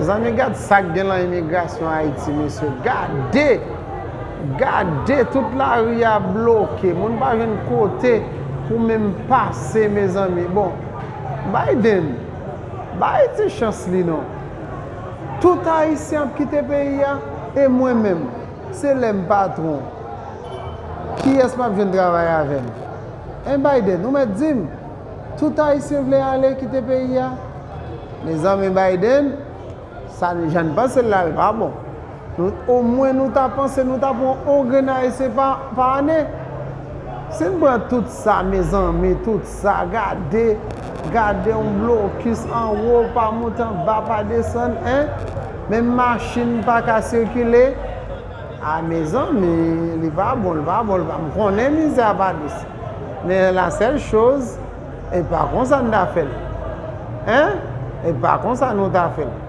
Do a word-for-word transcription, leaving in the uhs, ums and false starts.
Mezanmi, gad sa k gen lan imigrasyon Ayiti, mesye. Gade! Gade, tout lari a bloke. Moun pa jwenn kote pou menm pase, mezanmi. Bon, Biden, bay ti chans li non. Tout Ayisyen ap kite peyi a, e mwen menm, se lè m patwon. Kiyès m ap jwenn travay avè m? Hein, Biden, ou mèt di m, tout Ayisyen vle ale kite peyi a? Mezanmi, Biden, sa, jan n panse l la, li pa bon. Nou, omwen nou ta panse nou ta pran on grenn Ayisyen pa, pa ane. Si n pran tout sa, mezanmi, tout sa, gade, gade yon blokis anwo, pa monte anba, pa desann, hein? Menm machin pa ka sikile. A, mezanmi, li pa bon, li pa bon, li pa, m konnen mizè a pa dous. Men la sèl choz, e pa konsa n ta fè l. Hein? E pa konsa nou ta fè l.